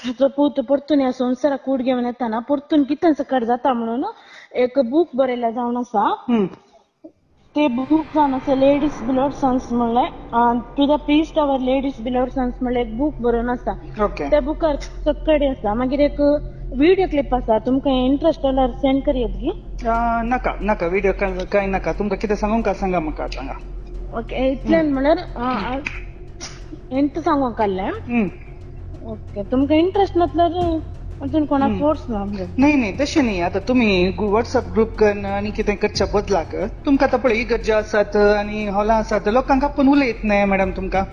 जो पूत परतून ह्या संवसाराक कूड घेवन येताना परतून कितें सकट जाता म्हणून एक बूक बरयला जावन आसा. ते बूक जावन आसा लेडीज बिलोड सन्स म्हणलें, to the priest our ladies beloved sons म्हणलें एक बूक बरोवन आसा. त्या बुकार सकडे आसा. मागीर एक व्हिडिओ क्लिप आसा, तुमकां इंट्रस्ट जाल्यार सेंड करयत गी? नाका नाका, व्हिडिओ काय नाका. तुमकां कितें सांगूंक सांगा म्हाका सांगा. ओके, इतल्यान म्हणल्यार एंत सांगूंक आसलें. ओके, तुमकां इंट्रस्ट नासल्यार अजून कोणाक फोर्स ना. नाही नाही, तशें न्ही. आतां तुमी व्हॉट्सअप ग्रुप करून आनी कितें करच्या बदलाक तुमकां आतां पळय इगर्ज्यो आसात आनी हॉलां आसात, लोकांक आपूण उलयत न्हय मॅडम तुमकां,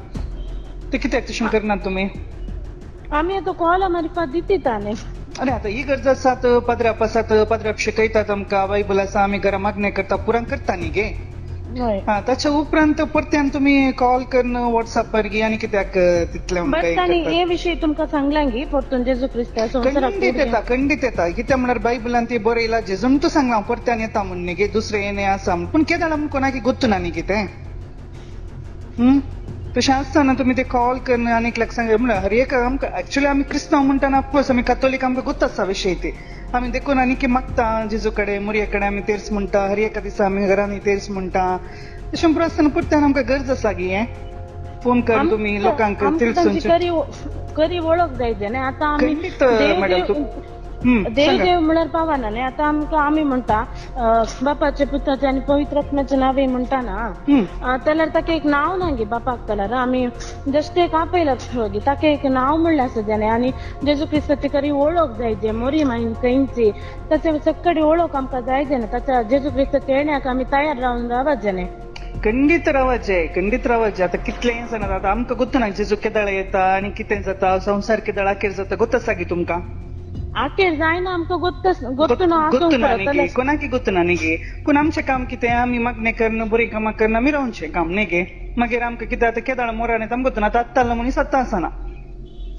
ते कित्याक तशें करनात तुमी? आमी आतां कॉला मारिफात दिता न्ही. अरे आतां इगर्ज आसात, पाद्राप आसात, पाद्राप शिकयतात आमकां, बायबल आसा, आमी घरा मागणें करता, पुराण करता न्ही गे. हा, ताच्या उपरांत परत्यान तुमी कॉल करून व्हॉट्सअपार गी आनी कित्याक तितलें? बट तांणी हे विशयी तुमकां सांगलां गी परतून जेजू क्रिस्ता संवसाराक? खंडीत येता, खंडीत येता. कित्याक म्हणल्यार बायबलान ती बरयला, जेजून तूं सांगलां परत्यान येता म्हूण न्ही गे, दुसरें येणे आसा म्हूण. पूण केदाळ आमकां कोणाक गोत्तू ना न्ही कितें. तशें आसतना तुमी ते कॉल करून आनी एकल्याक सांग म्हणल्यार हर एक आमकां एक्चुअली आमी क्रिस्तांव म्हणटाना ऑफकोर्स आमी कॅथोलीक आमकां गोत्त आसा विशय ते. आमी देखून आनी मागता जेजू कडेन, मोरये कडेन आमी तेर्स म्हणटा, हर एका दिसा आमी घरांनी तेर्स म्हणटा. तशें पुरो आसतना परत्यान आमकां गरज आसा गी हें फोन कर तुमी लोकांक तिळसुनचें करी वळख जाय न्ही. आतां आमी मॅडम देव देव म्हणल्यार पावना न्ही. आतां आमकां आमी म्हणटा बापाचे पुताचे आनी पवित्र आत्म्याचे नांव म्हणटा ना, जाल्यार ताका एक नांव ना गे बापाक. जाल्यार आमी जस्ट एक आपयला गे, ताका एक नांव म्हणलें आसा जाणें. आनी जेजू क्रिस्ताची खरी वळख जाय जे, मोरी मागीर खंयची ताचे सकडी वळख आमकां जाय जाणें. ताच्या जेजू क्रिस्ताच्या येण्याक आमी तयार रावन रावत जाणें. खंडीत रावाचें, खंडीत रावाचें. आतां कितलें जाणा आतां आमकां गोत्तू ना जेजू केदाळ येता आनी कितें जाता, संवसार केदाळ अखेर जाता, गोत्त आसा गी तुमकां? आखेर जायना आमकां गोत्तू ना, गोत्तू ना न्ही, कोणाकी गोत्तू ना न्ही गे. पूण आमचें काम कितें, आमी मागणें करून बरीं कामां करून आमी रावचें काम न्ही गे. मागीर आमकां कितें आतां केदाळ मोरान येता आमकां गोत्तू ना, आतां आत्तालो मनीस आत्तां आसना.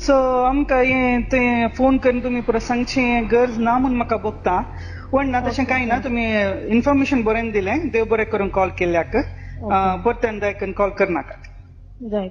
सो आमकां हें तें फोन करून तुमी पुरो सांगचें गरज ना म्हूण म्हाका भोगता. पण ना तशें कांय ना, तुमी इन्फॉर्मेशन बरें दिलें, देव बरें करून कॉल केल्ल्याक. परत्यान दया करून कॉल करनाकात. जाय.